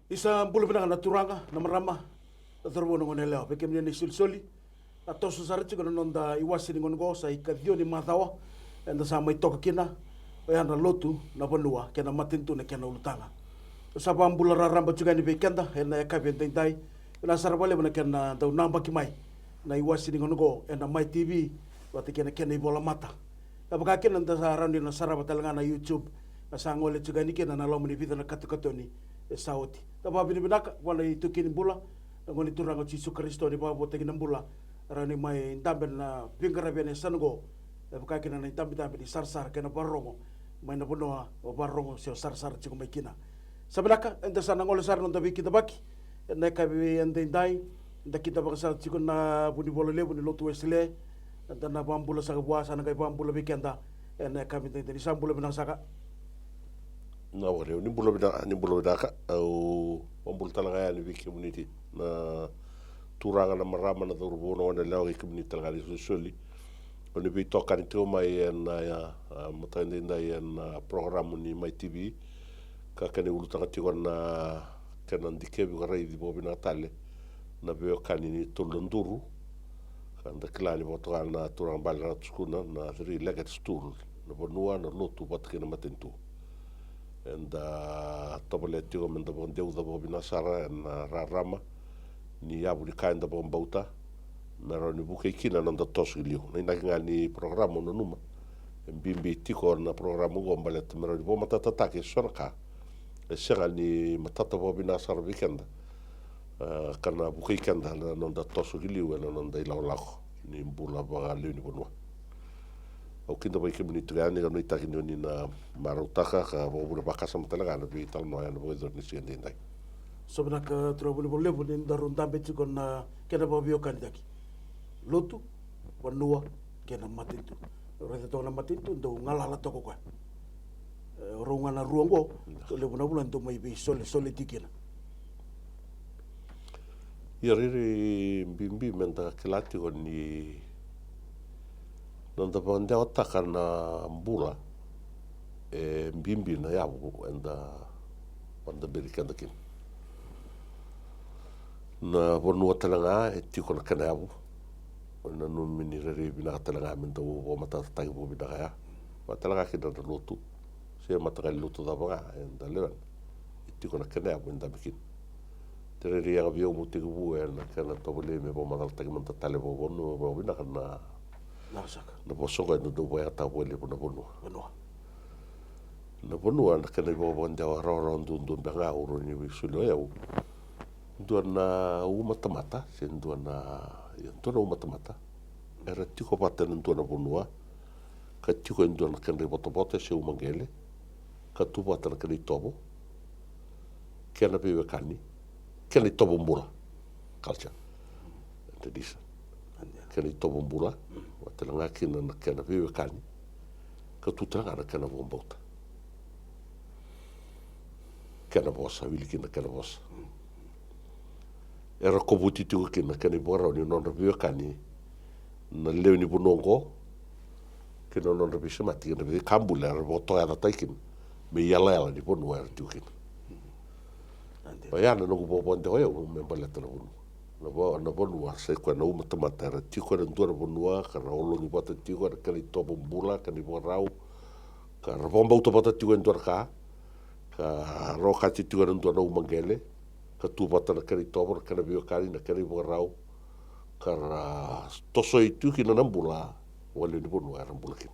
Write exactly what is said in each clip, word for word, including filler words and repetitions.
Ni sa bula vinaka na turaga, na marama, na cauravou, na goneyalewa, vei kemuni na isolisoli. Na toso sara tiko na noda iwase ni gauna oqo, sa ikaciwa ni macawa eda sa mai toka kina. Oya na lotu, na vanua kei na matanitu na kena ulutaga. Au sa vakabula raraba tiko yani vei keda ena yakavi edaidai. Vinaka sara vakalevu na kena dau nabaki mai na iwase ni gauna oqo ena Mai T V vata kei na kena ivolamata. E vaka kina da sa rawa ni na sarava tale ga na YouTube, na sa gole tiko yani kina na loma ni vica na katokatoni e sa oti. Da vakavinavinaka vua na iTaukei ni bula, na Gone Turaga o Jisu Karisito, ni vakavoutaki na bula, rawa ni mai dabe na veiqaravi ena yasana oqo. E vaka kina na idabedabe ni sarasara kei na vakarorogo mai na vanua o vakarorogo se o sarasara tiko mai kina. Sa vinaka, eda sa na gole sara na noda veikidavaki ena yakavi edaidai. Da kidavaka sara tiko na vunivola levu ni lotu Wesele. Eda na vakabula saka vua, sa na qai vakabula vei keda ena yakavi edaidai. Ni sa bula vinaka saka. Na vakarau, ni bula vinaka, ni bula vinaka. Au vakabula tale ga yani vei kemuni na turaga, na marama, na cauravou, na goneyalewa, kei kemuni tale ga na isolisoli. O ni veitokani tiko mai ena, a, mataka edaidai ena, a, porokaramu ni Mai T V. Ka kena iulutaga tiko na kena dikevi ka raici vakavinaka tale na veiwekani ni Tolu na Duru. Ka da kila ni vakatoka na turaga bale Ratu Sukuna na three-legged stool, na vanua, na lotu vata kei na matanitu. Eda tovolea tiko meda vakadeuca vakavinaka sara ena rarama ni yavu ni ka eda vakabauta, me rawa ni vukei kina na noda toso i liu. Na inaki ga ni porokaramu, au nanuma, e bibi tiko na porokaramu oqo baleta me rawa ni vakamatatataki eso na ka e sega ni matata vakavinaka sara vei keda, e, ka na vukei keda na noda toso ki liu ena noda ilakolako ni bula vakalewe ni vanua. Au kidavaki kemuni tiko yani, ka nuitaki ni o ni na marautaka ka vakavure vakasama tale ga na veitalanoa ena vakayacori ni siga edaidai. Sa vinaka, turaga vunivola levu, ni daru dabe tiko na kena vakaveiwekanitaki. Lotu, vanua kei na matanitu. Raica toka na matanitu, dau galala toka o koya. E, o rau ga na rua oqo, levu na vanua dau mai veisolesole tiko kina. Ia, rairai bibi meda kila tiko ni noda vakadewataka na bula, e bibi na yavu eda vakadaberi keda kina. Na vanua tale ga e tiko na kena yavu. Au nanuma ni rairai vinaka tale ga meda vakamatatataki vakavinaka ya. Vaka tale ga kina na lotu, se mataqali lotu cava ga eda lewena, e tiko na kena yavu e dabe kina. Te rairai yaga vei au meu tekivu ena kena tovolei me vakamacalataki mada tale vakavanua, vakavinaka na, na vosa oqo eda dau vakayagataka vakalevu, na vanua. Vanua. Na vanua, na kena ivakavakadewa rawarawa duadua beka ga au rawa ni veisolia o yau. Dua na uma tamata, se dua na, ia, dua na uma tamata era tiko vata ena dua na vanua, ka tiko e dua na kedra ivotavota se umaqele, ka tu vata na kena itovo, kena veiwekani, kena itovo bula, culture, tradition, kena itovo bula, vata tale ga kina na kena veiwekani, ka tu tale ga na kena vakabauta, kena vosa, wili kina na kena vosa. Era kovuti tiko kina na kena ivakarau ni nodra veiwekani na lewe ni vanua oqo, kei na nodra veisemati kei na veika bula era vakatoyacataki kina me iyalayala ni vanua era tiko kina. Oya na noqu vakavakadewa o yau me baleta na vanua. Na va-, na vanua sa i koya na uma tamata era tiko ena dua na vanua, ka ra ologi vata tiko ena kena itovo bula, kena ivakarau, ka ra vakabauta vata tiko e dua na ka, ka ra okati tiko ena dua na umaqele, ka tu vata na kena itovo, na kena veiwekani, na kena ivakarau, ka ra tosoi tu kina na bula vakalewe ni vanua era bula kina.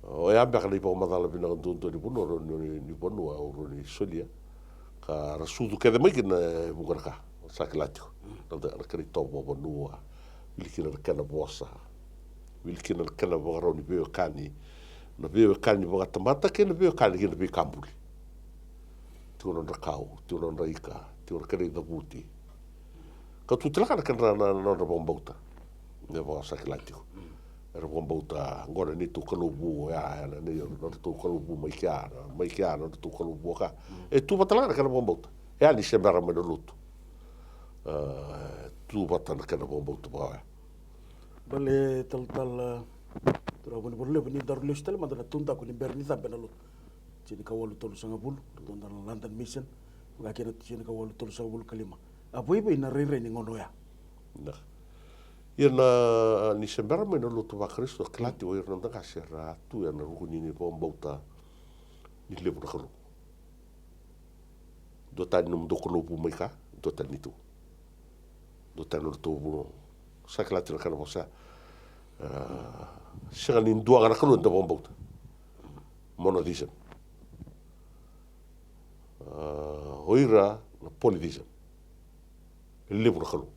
Oya beka na ivakamacala vinaka duadua ni vanua, ni, ni vanua au rawa ni solia, ka ra sucu kece mai kina e vuqa na ka. Sa kila tiko na, na kena itovo vakavanua, wili kina na kena vosa, wili kina na kena vakarau ni veiwekani, na veiwekani vakatamata kei na veiwekani kei na veika buli. Tiko na nodra kau, tiko na nodra ika, tiko na kena icavuti. Ka tu tale ga na kedra, na, na nodra vakabauta. Me vaka sa kila tiko, era vakabauta oqo na neitou kalou vu, oya na, na nodratou kalou vu mai kea, na, mai kea na nodratou kalou vu ka. E tu vata tale ga na kena vakabauta. E a ni se bera mai na lotu. E tu vata na kena vakabauta vaka oya. Bale talatala, turaga vunivola levu, ni daru lesu tale mada na tudaku ni bera ni cabe na lotu. Tinikawalu tolusagavulu, ratou dau na London Mission. Vaka kina tisaini ka walu, tolusagavulu ka lima. A vaivai na rairai ni gauna oya. Na. Ia na ni se bera mai na lotu vaKarisito, kila tiko o ira na noda qase era tu ena ruku ni vakabauta ni levu na Kalou. Dua tani nomudou Kalou vu mai ka, dua tani tu. Dua tani nomudou vu. Sa kila tiko na ka na vosa. A, sega ni dua ga na Kalou eda vakabauta. Monotheism. A, o ira na polytheism. E levu na kalou.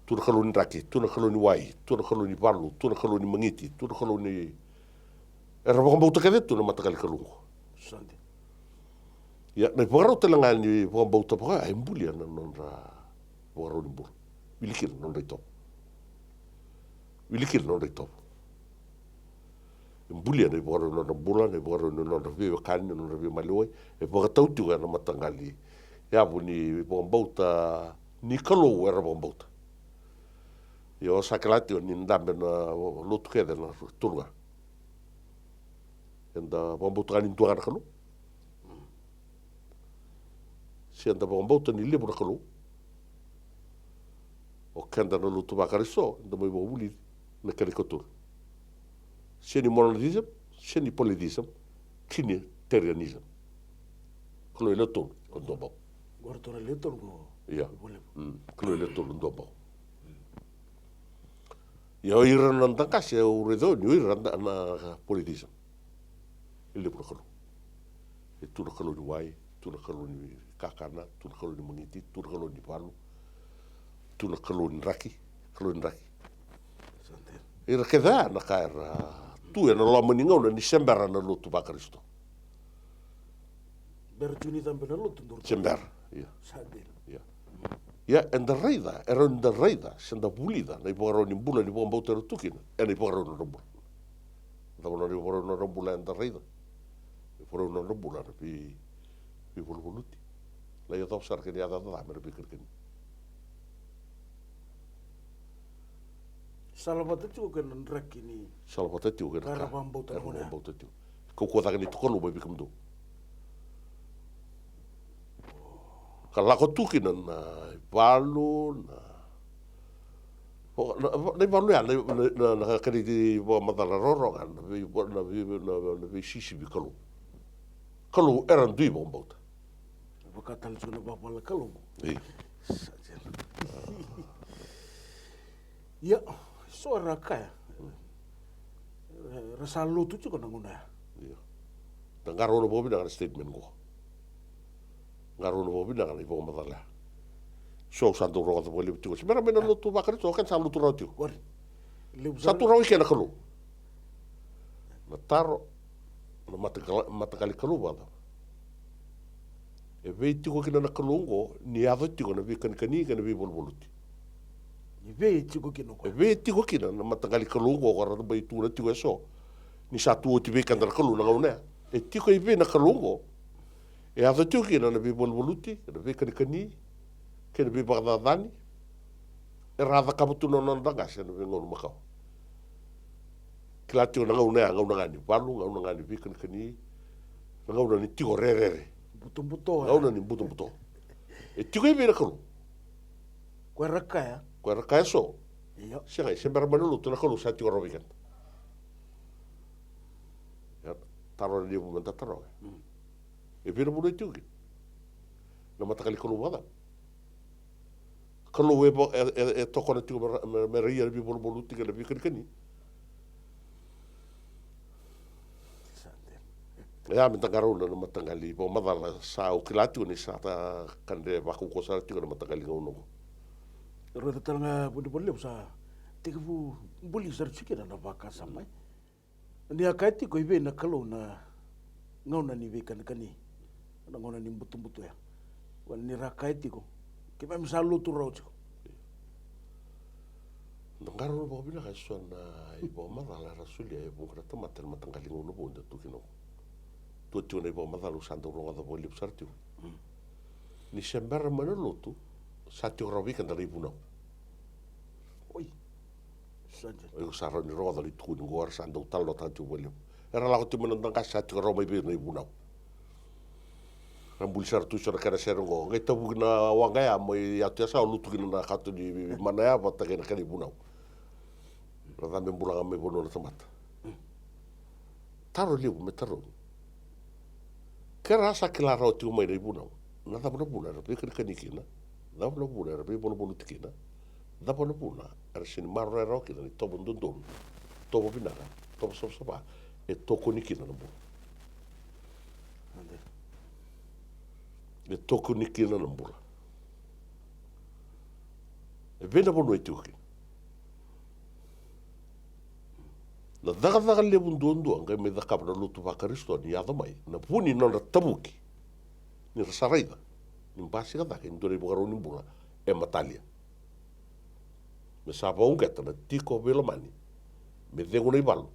Tu na kalou ni draki, tu na kalou ni wai, tu na kalou ni valu, tu na kalou ni magiti, tu na kalou ni, era vakabauta kece tu na mataqali kalou oqo. Sa dina. Ia, na ivakarau tale ga ni vakabauta vaka, e bulia na nodra vakarau ni bula. Wili kina na nodra itovo. Wili kina na nodra itovo. E bulia na ivakarau ni nodra bula, na ivakarau ni nodra veiwekani, na nodra veimaliwai. E vakatau tiko ena mataqali yavu ni vakabauta ni kalou era vakabauta. Ia o sa kila tiko ni dabe na lotu kece na tolu ga. Eda vakabauta ga ni dua ga na Kalou. Se eda vakabauta ni levu na kalou. O keda na lotu vaKarisito, eda mai vakavulici na kena ikatolu. Se ni monotheism, se ni polytheism, Trinitarianism. Kalou e lewe tolu, o dua bau. Qori tu na lewe tolu qo. Ia. Volivu. Mm. Kalou e lewe tolu, o dua bau. Ia o ira na noda qase, au raica ni o ira na, na polytheism. E levu na kalou. E tu na kalou ni wai, tu na kalou ni kakana, tu na kalou ni magiti, tu na kalou ni valu, tu na kalou ni draki, kalou ni draki. Ira kece na ka era tu ena loma ni gauna ni se bera na lotu vaKarisito. Bera tu ni cabe na lotu, dou se bera, ia. Sa dina. Ia. Ia, eda raica, e rawa ni da raica, se da vulica na ivakarau ni bula ni vakabauta era tu kina, ena ivakarau ni nodra bula. Cava na ivakarau ni nodra bula eda raica? Ivakarau ni nodra bula na vei, veivaluvaluti. Lai yacova sara kei na yacayaca ca me na veikanikani. Salavata tiko kei na draki ni. Salavata tiko kei na ka era vakabauta tiko. Kaukauwa cake ni tokalau mai vei kemudou. Ka lako tu kina na ivalu, na, na, na ivalu ya, na, na, na, na kena ivakamacala rorogo, na vei, na vei, na, na veisisivi kalou. Kalou era dui vakabauta. Vaka tale tiko na vavala kalou. Ei. Sa dina. Ia, so era kaya. Era sa lotu tiko na gauna ya. Ia. Da qarauna vakavinaka na statement qo. Qarauna vakavinaka na ivakamacala ya. So au sa dau rogoca vakalevu tiko. Se bera mai na lotu vaKarisito, o keda sa lotu rawa tiko. Qori. Levu sa tu rawa i ke na kalou. Na taro, na mataqali, mataqali kalou vakacava? E vei tiko kina na kalou oqo ni yaco tiko na veikanikani kei na veivaluvaluti? E vei tiko kina o koya? E vei tiko kina na mataqali kalou oqo, ko ra bai tukuna tiko eso ni sa tu oti vei keda na kalou na gauna ya? E tiko i vei na kalou oqo? E yaco tiko kina na veivaluvaluti, na veikanikani kei na veivakacacani era a cakava tu na noda qase ena veigauna makawa. Kila tiko na gauna ya, gauna ga ni valu, gauna ga ni veikanikani, na gauna ni tiko rerere. Butobuto, e? Gauna ni butobuto. E tiko i vei na kalou? Ko era kaya. Ko era kaya so. Io. Sega, se bera mai na lotu na kalou sa tiko rawa vei keda. Ia, taro levu meda taroga. Mm. E vei na vanua e tiko kina? Na mataqali kalou vakacava? Kalou e, e, e, e tokona tiko me ra, me, me ra ia na veivaluvaluti kei na veikanikani. Sa dina. Ia, meda qarauna na mataqali vakamacala, sa au kila tiko ni sa ta kadre vakaukauwa sara tiko na mataqali gauna oqo. Raica tale ga vunivola levu sa tekivu buli sara tiko kina na vakasama, e? Ni a kaya tiko i vei na kalou na gauna ni veikanikani, na gauna ni butobuto ya. Ni ra kaya tiko, keimami sa lotu rawa tiko. Da qarauna vakavinaka eso na ivakamacala era solia e vuqa na tamata ena mataqali gauna vou da tu kina oqo. Dua tiko na ivakamacala au sa dau rogoca vakalevu sara tiko. Mm. Ni se bera mai na lotu, sa tiko rawa vei keda na ivunau. Oi. Sa dina. Iko sa rawa ni rogoca na itukuni qo, era sa dau talanoataka tiko vakalevu. Era lako tiko mai na noda qase, sa tiko rawa mai vei ira na ivunau. Ra buli sara tu so na kena sere oqo. Qai tavuki na waqa ya mai Yatu Yasa, lutu kina na kato ni mana ya vata kei na kena ivunau. Na cabe bula ga mai vanua na tamata. Taro levu me tarogi. Ke ra sa kila rawa tiko mai na ivunau, na cava na vuna era veikanikani kina? Cava na vuna era veivaluvaluti kina? Cava na vuna era sega ni maroroya rawa kina na itovo dodonu, tovo vinaka, tovo savasava e tokoni kina na bula? E tokoni kina na bula. E vei na vanua e tiko kina? Na cakacaka levu duadua qai mai cakava na lotu vaKarisito ni yaco mai na vu ni nodra tavuki, ni ra sa raica ni basika cake e dua na ivakarau ni bula e matalia. Me sa vakauqeta na tiko veilomani, me cegu na ivalu,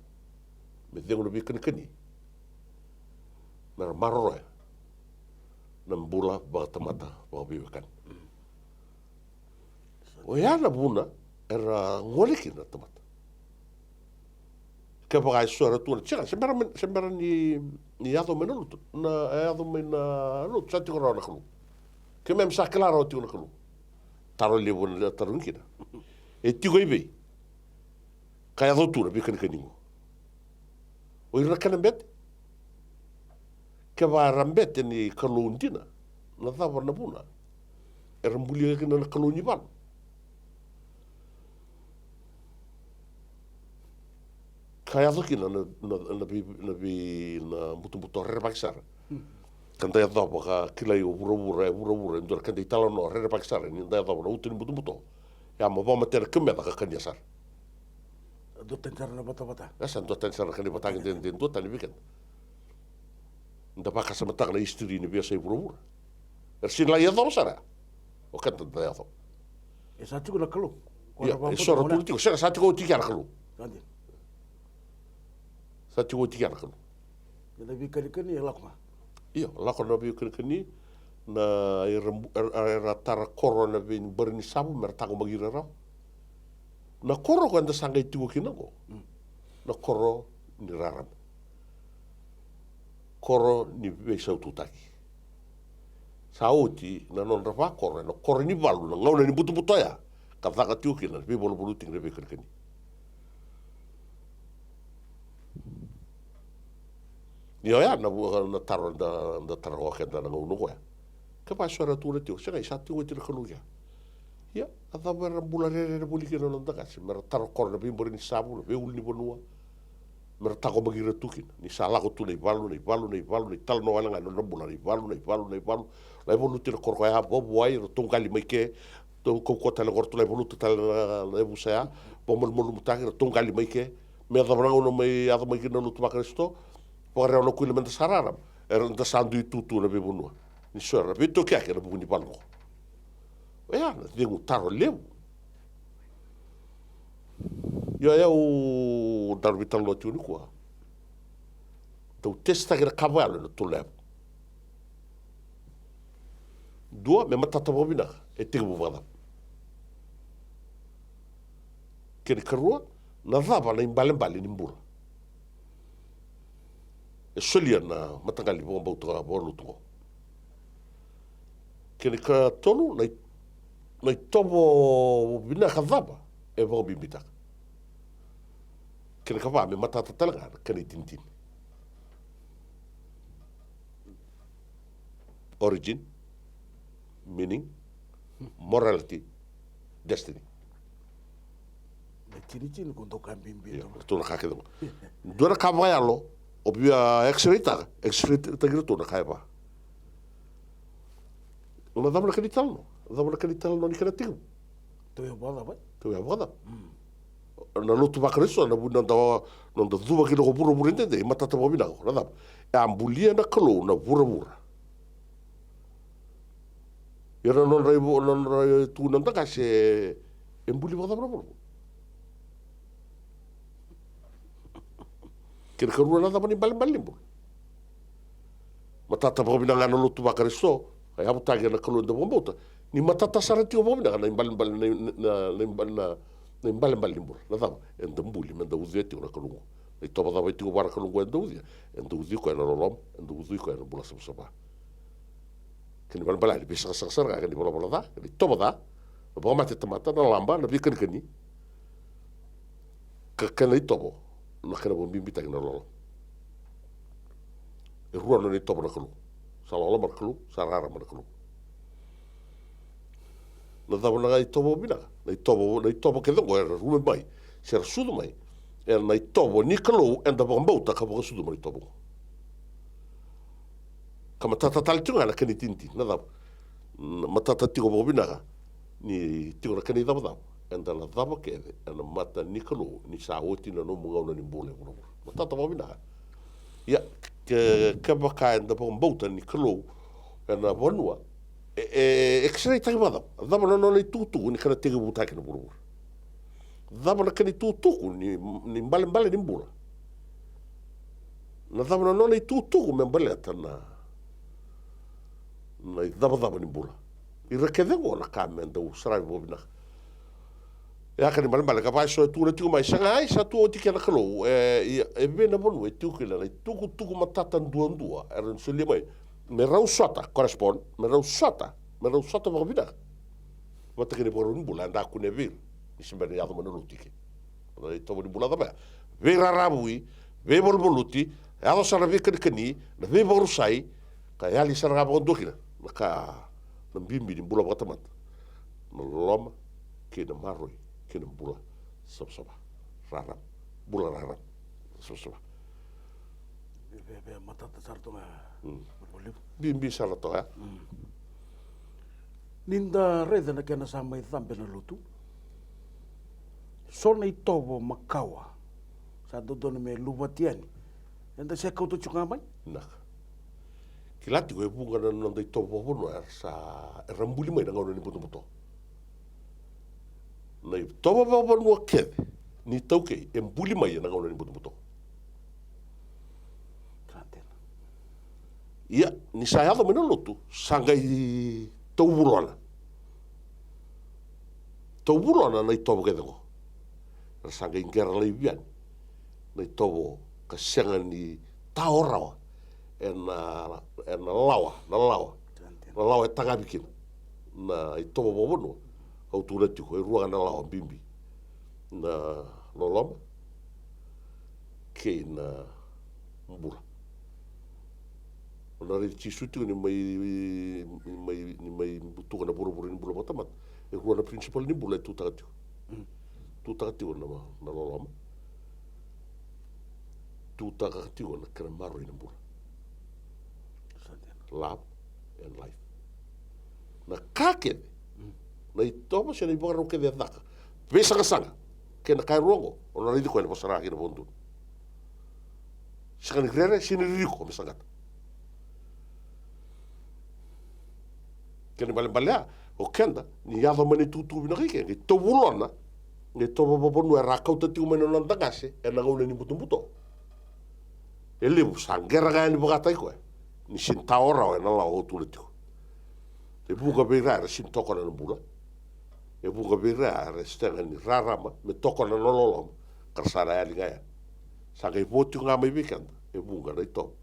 me cegu na veikanikani, me ra maroroya na bula vakatamata vakaveiwekani. Oya na vuna era gole kina na tamata. Kevaka e so era tukuna, sega, se bera, se bera ni, ni yaco mai na lotu, na, e yaco mai na lotu, sa tiko rawa na Kalou. Keimami sa kila rawa tiko na Kalou. Taro levu na tarogi kina. E tiko i vei? Ka yaco tu na veikanikani qo. O ira na kena bete. Kevaka era bete ni Kalou dina, na cava na vuna era bulia kina na kalou ni valu? Ka yaco kina na, na, na vei, na vei, na butobuto rerevaki sara. Ka da yacova ka kilai o vuravura, e vuravura, e dua na keda italanoa rerevaki sara ni da yacova na uto ni butobuto. Ia mo vakamatea na kemu meca ka kania sara. Duatani sara na vatavata. E sa duatani sara na kena ivakatagedegede, duatani vei keda. Da vakasamataka na history ni veiyasai vuravura. Era sega ni lai yacova sara. O keda da yacova. E sa tiko na Kalou. Ia, e so ra tukuna tiko, sega, sa tiko oti kea na Kalou. Sa tiko oti kea na Kalou. Ia na veikanikani e lako ga. Io, lako na veikanikani, na era, era, era tara koro na veibari ni savu me ra taqomaki ira rawa. Na koro ko eda sa qai tiko kina oqo, na koro ni rarama, koro ni veisaututaki. Sa oti na nodra vakoro ena koro ni valu na gauna ni butobuto oya, ka caka tiko kina na veivaluvaluti kei na veikanikani. Ia oya na, na taro da, da taro o keda na gauna oqo ya. Kevaka e so era tukuna tiko, sega, sa tiko oti na Kalou ya. Ia, a cava era bula rerere voli kina na noda qase me ra tara koro na veibari ni savu, na veiulunivanua, me ra taqomaki ira tu kina? Ni sa lako tu na ivalu, na ivalu, na ivalu, na italanoa wale ga na nodra bula, na ivalu, na ivalu, na ivalu. Lai valuti na koro koya, vakavuai, ratou qali mai ke, tou kaukauwa tale qo, ratou lai valuta tale na, na yavusa ya, vakamalumalumutaki, ratou qali mai ke. Me yacova na gauna mai yaco mai kina na lotu vaKarisito, vakarau na kuila me da sa rarama, era da sa dui tutu na veivanua. Ni so era veitokiyaki ena vuku ni valu oqo. Oya na cegu taro levu. Io, e au daru veitalanoa tiko nikua. Dau tesitaki na ka vakayalo ena tolu na yavu. Dua, me matata vakavinaka, e tekivu vakacava? Kena ikarua, na cava na ibalebale ni bula? E solia na mataqali vakabauta vakalotu oqo. Kena ikatolu, na i-, na itovo vinaka cava e vakabibitaka? Kena ikava, me matata tale ga na kena itinitini. Origin, meaning, morality, destiny. Na itinitini ko dau ka bibi. Ia, tu na ka kece qo. Dua na ka vakayalo, o via x-ray taka, x-ray taki iratou na ka e va. Na cava na kena italanoa? Na cava na kena italanoa ni kena tekivu? Tou ya vakacava? Tou ya vakacava? Na lotu vaKarisito, na vu ni noda, noda cuva kina ko vuravura edaidai, e matata vakavinaka, na cava? E a bulia na Kalou na vuravura. Ia na nodra ivo, na nodra tu na noda qase, e buli vakacava na vuravura? Kena ikarua, na cava na ibalebale ni bula? Matata vakavinaka ga na lotu vaKarisito, ka yavutaki ena Kalou eda vakabauta. Ni matata sara tiko vakavinaka na ibalebale, na, na, na, na iba-, na, na ibalebale ni bula. Na cava? Eda buli meda ucuya tiko na Kalou qo. Na itovo cava e tiko vua na Kalou qo eda ucuya? Eda ucui koya ena loloma, eda ucui koya ena bula savasava. Kena ibalebale ni veisaqasaqa sara ga, kena ivalavala ca, kena itovo ca, na vakamate tamata, na laba, na veikanikani. Ka kena itovo, na kena vakabibitaki na loloma. E rua na nona itovo na Kalou. Sa loloma na Kalou, sa rarama na Kalou. Na cava na itovo vinaka? Na itovo, na itovo kece oqo era rume mai, se ra sucu mai ena itovo ni Kalou, eda vakabauta ka vakasucuma na itovo oqo. Ka matata tale tiko ga na kena itinitini, na cava? Na matata tiko vakavinaka ni tiko na kena icavacava, eda na cava kece ena mata ni Kalou ni sa oti na nomu gauna ni bula e vuravura. Matata vakavinaka. Ia, ke, kevaka eda vakabauta ni Kalou ena vanua, e, e, e X-ray taki vakacava? Cava na nona itukutuku ni kena tekivutaki na vuravura? Cava na kena itukutuku ni, ni balebale ni bula? Na cava na nona itukutuku me baleta na, na icavacava ni bula? Ira kece oqo na ka me dau saravi vakavinaka. E a kena ibalebale ka vaka eso e tukuna tiko mai, sega, ai, sa tu oti kina na Kalou. E, ia, e vei na vanua e tiko kina na itukutuku matata duadua era na solia mai me rau sota, correspond, me rau sota, me rau sota vakavinaka vata kei na ivakarau ni bula eda a kunea vei ira ni se bera ni yaco mai na lotu i ke. Na itovo ni bula cava ya? Veiraravui, veivaluvaluti, yaco sara na veikanikani, na veivakarusai, ka yali sara ga vakadua kina na ka, na bibi ni bula vakatamata, na loloma kei na maroroi kei na bula savasava, rarama, bula rarama, savasava. Via, via, via matata sara toka. Mm. Bibi sara toka ya. Mm. Ni da raica na kena sa mai cabe na lotu, so na itovo makawa sa dodonu me luvati yani, eda se kauta tiko ga mai. Naka. Kila tiko e vuqa na noda itovo vakavanua era sa, era buli mai na gauna ni butobuto. Na itovo vakavanua kece ni iTaukei e buli mai ena gauna ni butobuto. Ka tena. Ia, ni sa yaco mai na lotu, sa qai tauvulona. Tauvulona na itovo kece oqo. Era sa qai qera laivi yani na itovo ka sega ni tao rawa ena, ena lawa, na lawa. Na lawa e tagavi kina na itovo vakavanua. Au tukuna tiko e rua ga na lawa bibi. Na loloma kei na bula. O na raici Jisu tiko ni mai, ni mai, ni mai butuka na vuravura ni bula vakatamata. E rua na principle ni bula e tutaka tiko. Mm. Tutaka tiko na, na loloma. Tutaka tiko na kena maroroi na bula. Love and life. Na ka kece, mm, na itovo se na ivakarau kece e caka veisaqasaqa kei na ka e rua oqo, o na raici koya na vosa rawa kei na vakadodonu. Sega ni rere, sega ni ririko me saqata. Kena ibalebale ya, o keda, ni yaco mai na itukutuku vinaka i ke, qai tauvulona na itovo vakavanua era a kauta tiko mai na noda qase ena gauna ni butobuto. E levu sa qera ga yani vakataki koya ni sega ni tao rawa ena lawa au tukuna tiko. E vuqa vei ira era sega ni tokona na bula. E vuqa vei ira era sega ni rarama me tokona na loloma, ka ra sa na yali ga yani. Sa qai vo tiko ga mai vei keda e vuqa na itovo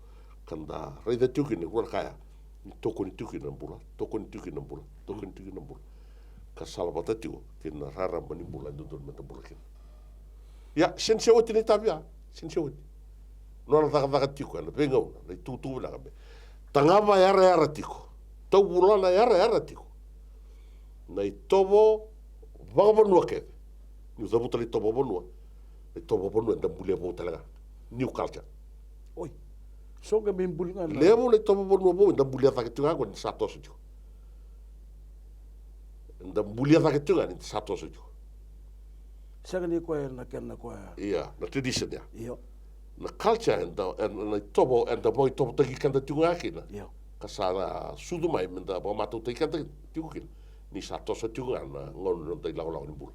ka da raica tiko kina e rua na ka ya. Ni tokoni tiko kina na bula, tokoni tiko kina na bula, tokoni tiko kina na bula. Ka salavata tiko kei na rarama ni bula e dodonu me da bula kina. Ia, sega ni se oti na itavi ya, sega ni se oti. Nona cakacaka tiko ena veigauna na itukutuku vinaka me tagava yarayara tiko, tauvulona yarayara tiko na itovo vakavanua kece. Niu cavuta na itovo vakavanua, na itovo vakavanua eda bulia vou tale ga. New culture. Oi. So ga me buli ga na levu na itovo vakavanua vou eda bulia cake tiko ga qo ni da sa toso tiko. Eda bulia cake tiko ga ni da sa toso tiko. Sega ni koya na kena koya. Ia, na tradition ya. Io. Na culture eda, e, na itovo eda vakaitovotaki keda tiko ga kina. Io. Ka sa sucu mai me da vakamatautaki keda tiko kina ni sa toso tiko ga na gauna ni noda ilakolako ni bula.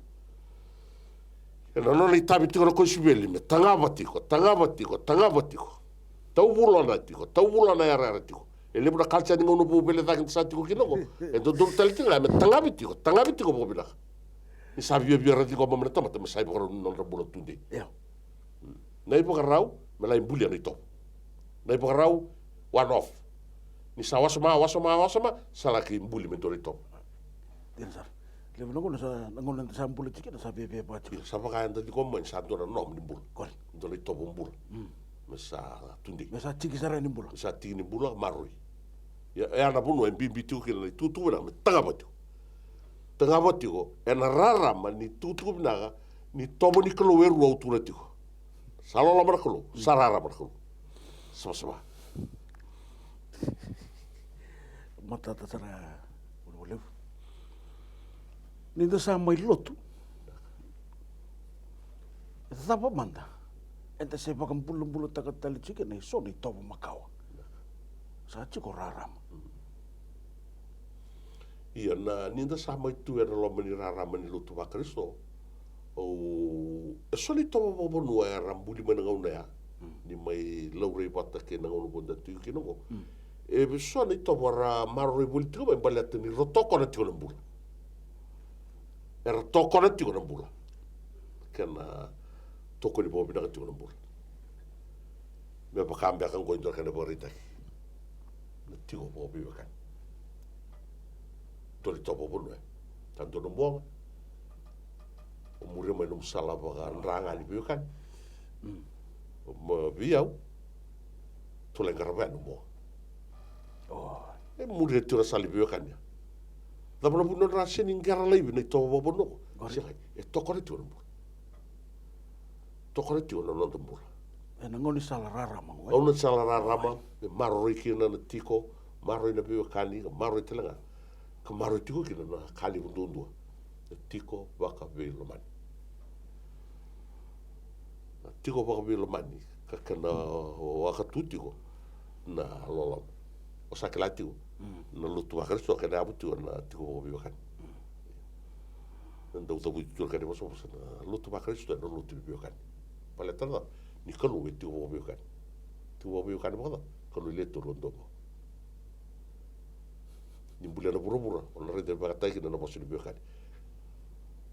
Ena nona itavi tiko na kosipeli me tagava tiko, tagava tiko, tagava tiko. Tauvulona tiko, tauvulona yarayara tiko. E levu na culture ni gauna vou vele cake da sa tiko kina oqo. E dodonu tale tiko ga me tagavi tiko, tagavi tiko vakavinaka. Ni sa viavia ra ciqoma mai na tamata me sa ivakarau ni nodra bula tudei. Io. Na ivakarau me lai bulia na itovo. Na ivakarau one off. Ni sa wasoma, wasoma, wasoma, sa laki buli me dua na itovo. Dina sara. Levu na gauna sa, na gauna eda sa bula tiko kina sa viavia vaka tiko. Io, sa vaka eda tiko mai ni sa dua na noma ni bula. Correct. Dua na itovo bula. Mm. Me sa tudei. Me sa tiki sara ni bula. Me sa tiki ni bula, maroroi. Ia, e a na vanua e bibi tiko kina na itukutuku vinaka me tagava tiko. Tagava tiko, ena rarama ni tukutuku vinaka, ni tovo ni Kalou e rua au tukuna tiko. Sa loloma na Kalou, sa rarama na Kalou. Savasava. Matata sara, Levu. Ni da sa mai lotu. E cava mada eda se vakabulabulataka tale tiko kina e so na itovo makawa. Sa tiko rarama. Ia, na, ni da sa mai tu ena loma ni rarama ni lotu vaKarisito, o, e so na itovo vakavanua era buli mai na gauna ya, ni mai laurai vata kei na gauna ko da tiko kina oqo. E so na itovo era maroroi voli tiko mai baleta ni ra tokona tiko na bula. Era tokona tiko na bula. Kena tokoni vakavinaka tiko na bula. Me vaka beka oqo e dua na kena ivakaraitaki. Na tiko vakaveiwekani. Dua na itovo vakavanua. Sa dua na boga. O muria mai nomu sala vakadra ga ni veiwekani. Ma vei au, tu lai qarava yani nomu boga. E muria tiko na sala ni veiwekani ya. Cava na vuna nodra sega ni qara laivi na itovo vakavanua oqo? Sega, e tokona tiko na bula. Tokona tiko na noda bula. Ena gauna ni sala rarama oqo, e? Gauna ni sala rarama, me maroroi kina na tiko, maroroi na veiwekani, ka maroroi tale ga. Ka maroroi tiko kina na ka levu duadua. Na tiko vakaveilomani. Na tiko vakaveilomani, ka kena waka tu tiko na loloma. O sa kila tiko na lotu vaKarisito, kena yavu tiko na tiko vakaveiwekani. Na dau cavuti tu na kena ivosavosa, na lotu vaKarisito ena lotu ni veiwekani. Baleta na cava? Ni Kalou e tiko vakaveiwekani. Tiko vakaveiwekani vakacava? Kalou e lewe tolu, e dua bau. Ni bulia na vuravura, o na raica ni vakayagataki kina na vosa ni veiwekani.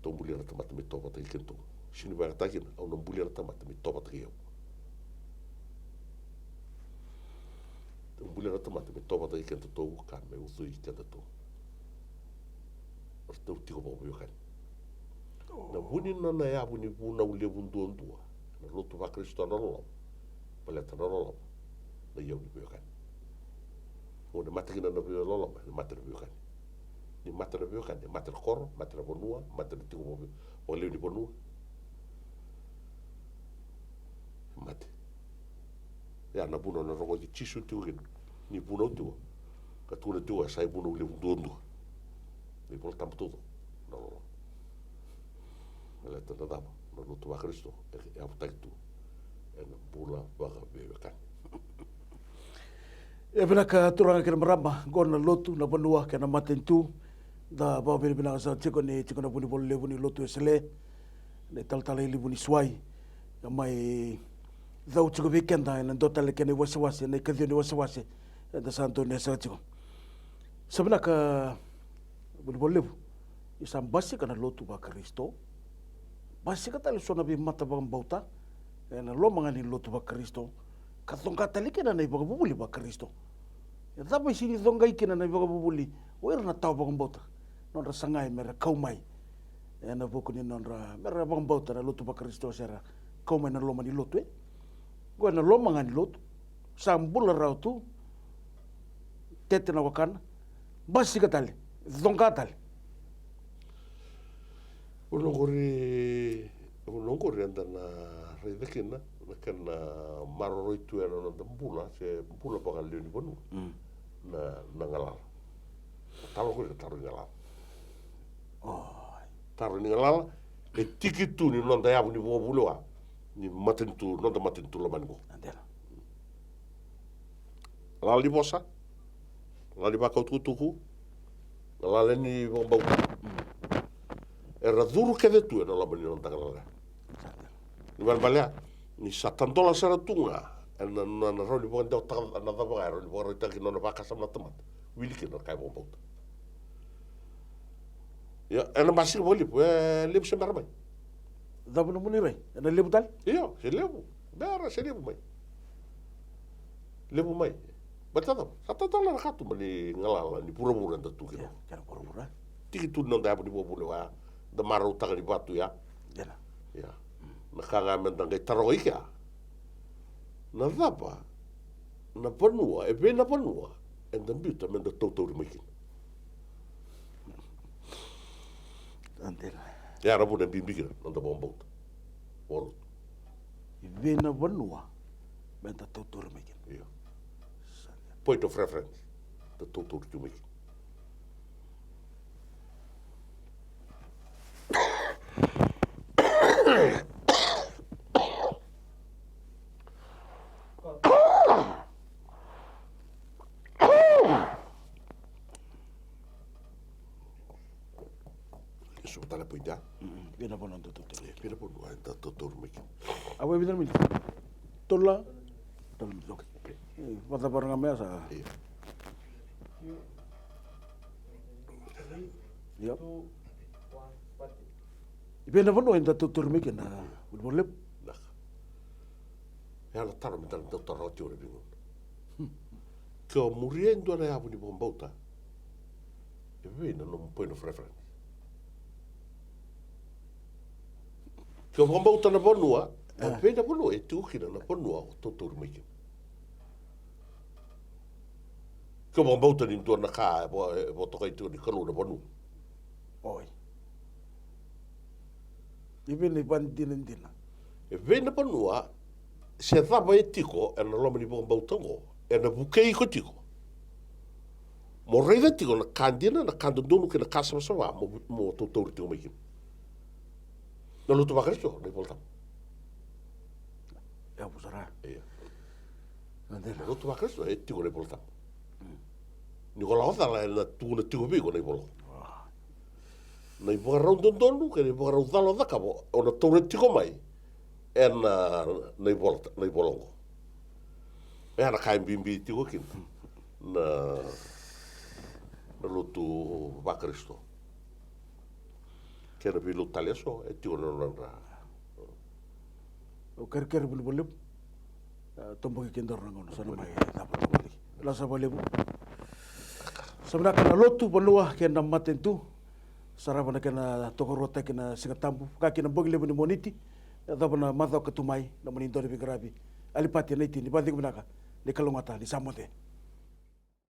Tou bulia na tamata me tovata kei kedatou. Sega ni vakayagataki kina, au na bulia na tamata me tovata kei au. Tou bulia na tamata me tovata kei kedatou, ka me ucui kedatou. Ratou tiko vakaveiwekani. Na vu ni nona yavu ni vunau levu duadua na lotu vaKarisito na loloma. Baleta na loloma na iyau ni veiwekani. Gauna e mate kina na veiwekani, loloma, e mate na veiwekani. Ni mate na veiwekani, e mate na koro, mate na vanua, mate na tiko vakalewe ni vanua. E mate. Ia na vuna na rogoci Jisu tiko kina ni vunau tiko, ka tukuna tiko e sa ivunau levu duadua. Na iVolatabu taucoko na loloma. Baleta na cava? Na lotu vaKarisito e yavutaki tu ena bula vakaveiwekani. E vinaka turaga kei na marama, oqo na lotu, na vanua kei na matanitu. Da vakavinavinaka sara tiko ni tiko na vunivola levu ni Lotu Wesele, na italatala i Levu ni Suai, e mai cau tiko vei keda ena dua tale kena iwasewase, na ikaciwa ni wasewase eda sa donuya sara tiko. Sa vinaka, vunivola levu. Ni sa basika na lotu vaKarisito, basika tale so na veimata vakabauta ena loma ga ni lotu vaKarisito, ka coqa tale kina na ivakavuvuli vaKarisito. E cava e sega ni coqai kina na ivakavuvuli o ira na tawa vakabauta, nodra sagai me ra kau mai ena vuku ni nodra, me ra vakabauta na lotu vaKarisito se ra kau mai na loma ni lotu, e? Oqo ena loma ga ni lotu, sa bula rawa tu, tete na wakana, basika tale, coqa tale. Vanua oqori, vanua oqori eda na raica kina na kena maroroi tu ena noda bula se bula vakalewe ni vanua. Mm. Na, na galala. Taro oqori na taro ni galala. Oi. Taro ni galala e tiki tu ni noda yavu ni vakavulewa ni matanitu, noda matanitu lomani qo. Na dela. Galala ni vosa, galala ni vakautukutuku, galala ni vakabauta. Era curu kece tu ena loma ni noda galala. Ni vale, vale ya, ni sa tadola sara tu ga ena, na, na rawa ni vakadewataka na cava ga e rawa ni vakarautaki na nona vakasama na tamata. Wili kina na ka e vakabauta. Ia, ena basika vakalevu, e levu se bera mai. Cava na nomuni rai? Ena levu tale? Io, se levu. Bera se levu mai. Levu mai. Baleta cava? Sa tautala na katuba ni galala ni vuravura eda tu kina. Ia, kena vuravura. Tiki tu ni noda yavu ni vakavuvuli vaya, da marautaka ni vatu ya. Ia. Ia. Na ka ga me da qai taroga i kea. Na cava na vanua, e vei na vanua eda biuta me da tautauri mai kina? Ia na vuna e bibi kina na noda vakabauta. Valotu. E vei na vanua me da tautauri mai kina? Io. Point of reference. Da tautauri tu mai kina. Eso tale pointi ya. Vei na vanua da tautauri. Vei na vanua da tautauri mai kina. A vei vica na miniti? Tolu la? Tolu la miniti, okay. Vacavara ga me ya sa. Ia. Ia. Vei na vanua eda tautauri mai kina, Vunivola Levu? Naka. E a na taro me da na dau taroga tiko na veigauna. Ke o muria e dua na yavu ni vakabauta, e vei na nomu point of reference? Ke o vakabauta na vanua, e vei na vanua e tiko kina na vanua o tautauri mai kina? Ke o vakabauta ni dua na ka e vo-, e vakatokai tiko ni Kalou na vanua. Oi. E vei na ivakadinadina? E vei na vanua, se cava e tiko ena loma ni vakabauta oqo, ena vukei iko tiko mo raica tiko na ka dina, na ka dodonu kei na ka savasava mo, mo tautauri tiko mai kina. Na lotu vaKarisito, na iVolatabu. Ia, vusa ra. Ia. Na dina. Na lotu vaKarisito e tiko na iVolatabu. Ni ko lako cala ena tukuna tiko vei iko na ivola. Na ivakarau dodonu kei na ivakarau cala o cakava, o na taura tiko mai ena, na ivola, na ivola oqo. E a na ka e bibi tiko kina na, na lotu vaKarisito. Kei na veilotu tale eso e tiko na nodra. Au kerekere, Vunivola Levu. A, toboki kedaru na gauna sa na mai cava toboki. Lasa vakalevu. Sa vinaka na lotu, vanua kei na matanitu. Sarava na kena tokaruataki na Siga Tabu, vaka kina bogi levu ni Moniti. Yacova na macawa ka tu mai, nomuni dau ni veiqaravi, Alipati Naiti, ni vakacegu vinaka, ni kalougata, ni sa moce.